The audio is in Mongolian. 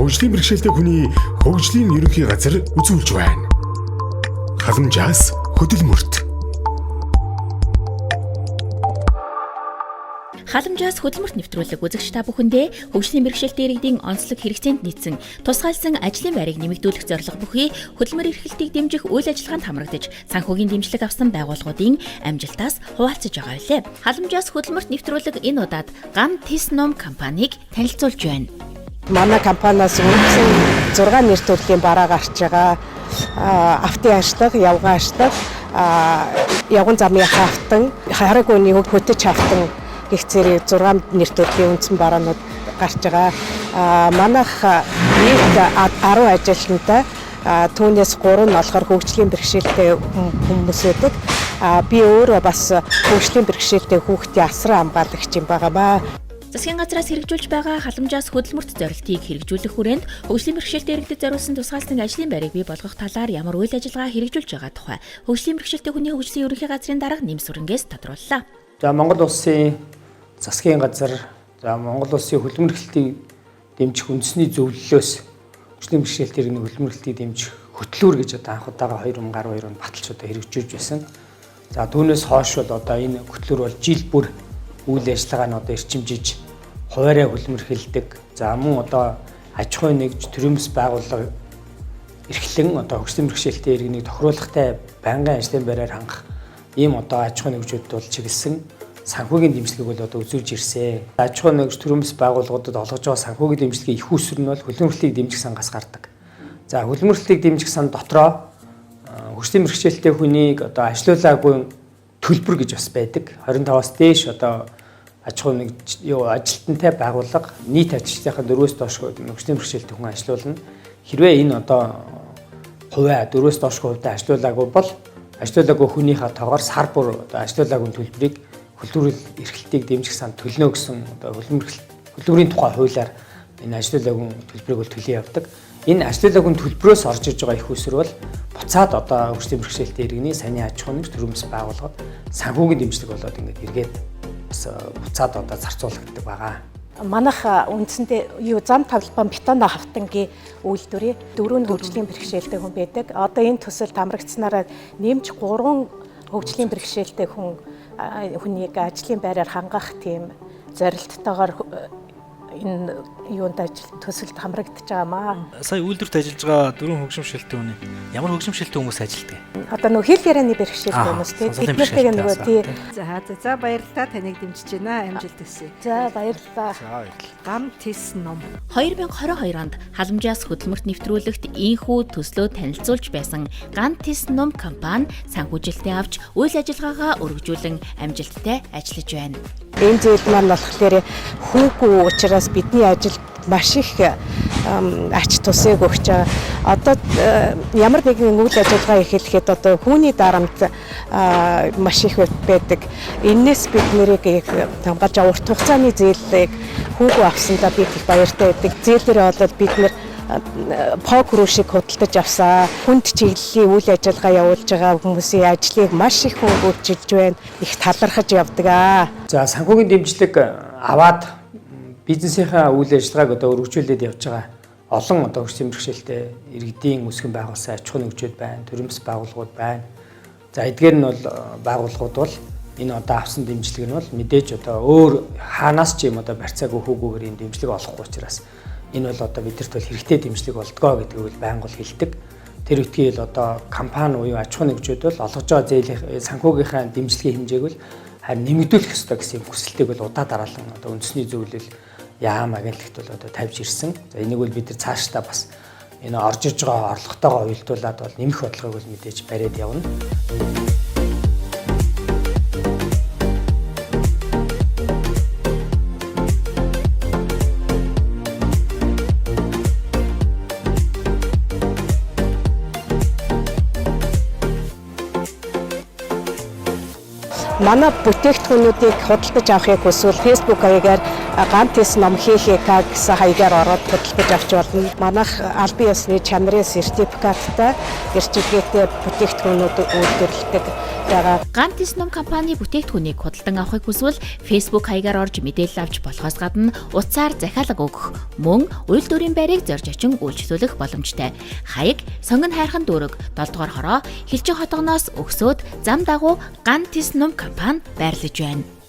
Хөгжлийн бэрхшээлтэй хүний хөгжлийн ерөнхий газар үзүүлж байна. Халамжаас хөдөлмөрт. Халамжаас хөдөлмөрт нэвтрүүлэг үзэгч та бүхэндээ хөгжлийн бэрхшээлтэй иргэдийн онцлог хэрэгцээнд нийцсэн тусгаалсан ажлын байрыг нэмэгдүүлэх зорилго бүхий хөдөлмөр эрхлэлтийг дэмжих үйл ажиллагаанд хамрагдаж санхүүгийн дэмжлэг авсан байгууллагуудын амжилтаас хуваалцаж байгаа билээ. Халамжаас хөдөлмөрт нэвтрүүлэг энэ удаад Гам Тис Ном компанийг танилцуулж байна. Манай компаниас үндсэн 6 нэр төрлийн бараа гарч байгаа. Автын ашлаг, явган ашлаг, явган замын хафтан, хараг үний хөтөч хафтан гэх зэрэг 6 нэр төрлийн үндсэн бараанууд гарч байгаа. Манайх нийт 10 ажилтнтай, түүнээс 3 нь болохоор хөгжлийн бэрхшээлтэй хүмүүс байдаг. Би өөрөө бас хөгжлийн бэрхшээлтэй хүүхдийн асран хамгаалагч юм байгаамаа. Засгийн газраас хэрэгжүүлж байгаа халамжаас хөдөлмөрт зорилтыг хэрэгжүүлэх хүрээнд хөгжлийн бэрхшээлтэй иргэдэд зориулсан тусгаалсан ажлын байрыг бий болгох талаар ямар үйл ажиллагаа хэрэгжүүлж байгаа тухай хөгжлийн бэрхшээлтэй хүний хөгжлийн ерөнхий газрын дарга Нэмсүрэнгээс тодрууллаа. За, Монгол улсын засгийн газар, за, Монгол улсын хөдөлмөр эрхлэлтийг дэмжих үндэсний зөвлөлөөс хөгжлийн бэрхшээлтэй иргэний хөдөлмөр эрхлэлтийг дэмжих хөтлүүр гэж одоо анх удаага 2012 онд баталж одоо хэрэгжүүлж байсан. За, түүнээс хойш бол одоо энэ хөтлүүр бол жил бүр үйл ажиллагаа нь одоо эрчимжиж хуваараа хөдөлмөр эрхэлдэг. За, мөн одоо аж ахуйн нэгж, төрийн бас байгууллага эрхлэн одоо хөгжлийн бэрхшээлтэй иргэнийг тохируулахтай байнгын ажлын байраар хангах ийм одоо аж ахуйн нэгжүүдэд бол чиглэсэн санхүүгийн дэмжлэгийг бол одоо үзүүлж ирсэн. Аж ахуйн нэгж, төрийн бас байгууллагуудад олгож байгаа санхүүгийн дэмжлэгийн их үүсвэр нь бол хөдөлмөр эрхлэлтийг дэмжих сангаас гардаг. За, хөдөлмөр эрхлэлтийг дэмжих сан дотроо хөгжлийн бэрхшээлтэй хүнийг одоо ажилуулаагүй төлбөр гэж бас байдаг. 25-аас дээш одоо аж ахуйн нэг юу ажилтнтай байгууллага нийт ажилчдынхаа 4-өөс доош хөгжлийн бэрхшээлтэй хүн ажилуулна. Хэрвээ энэ одоо хувиа 4-өөс доош хувьтай ажилуулаагүй бол ажилуулаагүй хүнийхээ тоогоор сар бүр одоо ажилуулаагүй төлбөрийг хөдөлмөр эрхлэлтийг дэмжих санд төлнө гэсэн одоо хөдөлмөрийн тухай хуулиар энэ ажилуулаагүй төлбөрийг бол төлөө явдаг. Энэ ажилуулаагүй төлбөрөөс орж иж байгаа их усэр бол буцаад одоо хөгжлийн бэрхшээлтэй иргэний саний аж ахуйн нэгж, төрийн бас байгууллагад санхүүгийн дэмжлэг болоод ингээд эргээд бас буцаад одоо зарцуулагддаг байгаа. Манайх үндсэндээ юу зам талбай бетон хавтангийн үйлдвэрийн дөрөв хөгжлийн бэрхшээлтэй хүн байдаг. Одоо энэ төсөлд хамрагдсанараа нэмж 3 хөгжлийн бэрхшээлтэй хүнийг ажлын байраар хангах тийм зорилттойгоор энэ юунд ажил төсөлд хамрагдаж байгаамаа. Сая үйлдвэрт ажиллаж байгаа дөрвөн хөгжимшилтэй хүний ямар хөгжимшилтэй хүмүүс ажилладаг вэ? Одоо нөгөө хэл ярианы бэрхшээлтэй хүмүүс тий. Сонсолын Бид нартэйгээ нөгөө тий. За за за баярлалаа, таныг дэмжиж байна. Амжилт хүсье. За, баярлалаа. За, баярлалаа. Гам тис ном. 2022 онд халамжаас хөдөлмөрт нэвтрүүлэгт ийнхүү төслөө танилцуулж байсан Ган Тис Ном компани санхүүжилтээ авч үйл ажиллагаагаа өргөжүүлэн амжилттай ажиллаж байна. Энэ зүйл маань болохоор хүүгүй учраас бидний ажилд маш их ач тусыг өгч байгаа. Одоо ямар нэгэн үйл ажиллагаа эхлэхэд одоо хүүний дарамт маш их байдаг. Эннээс бид нэрийг их хамгаалж байгаа. Урт хугацааны зээлийг хүүгүй авсандаа бид их баяртай байдаг. Зээлээрээ болоод бид нэр пок рүү шиг худалдаж авсан. Хүнд чиглэлийн үйл ажиллагаа явуулж байгаа хүмүүсийн ажлыг маш их хөнгөвчилж байна. Их талархаж явдаг аа. За, санхүүгийн дэмжлэг аваад бизнесийнхаа үйл ажиллагааг одоо өргөжүүлээд явж байгаа олон одоо хөгжлийн бэрхшээлтэй иргэдийн үүсгэн байгуулсан аж ахуйн нэгжүүд байна, төрийн бас байгууллагууд байна. За, эдгээр нь бол байгууллагууд бол энэ одоо авсан дэмжлэг нь бол мэдээж одоо өөр хаанаас ч юм одоо барьцаагүй хүүгүйгээр энэ дэмжлэг олохгүй учраас энэ бол одоо бидэрт бол хэрэгтэй дэмжлэг болдгоо гэдгийг бол байнга бол хэлдэг. Тэр үтгийн л одоо компани буюу аж ахуйн нэгжүүд бол олгож байгаа зээлийн санхүүгийнхаа дэмжлэгийн хэмжээг бол харин нэмэгдүүлэх ёстой гэсэн юм хүсэлтийг бол удаа дараалан одоо үндэсний зөвлөл, яам, агентлагт бол одоо тавьж ирсэн. За, энийг бол бид нар цаашдаа бас энэ орж иж байгаа орлоготойгоо уялдуулаад бол нэмэх бодлогыг бол мэдээж бариад явна. Манай бүтээгдэхүүнүүдийг худалдаж авахыг хүсвэл Facebook хаягаар Ган тэс ном ХХК гэсэн хаягаар ороод худалдаж авч болно. Манайх албан ёсны чанарын сертификаттай гэрчилгээтэй бүтээгдэхүүнүүд үйлдвэрлэдэг байгаа. Ган тэс ном компани бүтээгдэхүүнийг худалдан авахыг хүсвэл Facebook хаягаар орж мэдээлэл авч болохоос гадна утсаар захиалга өгөх, мөн үйлдвэрийн байрыг зорж очин үйлчлүүлэх боломжтой. Хаяг Сонгон хайрхан дүүрэг 7 дугаар хороо Хилчин хотгоноос өгсөөд зам дагуу Ган тэс ном компани байрлаж байна.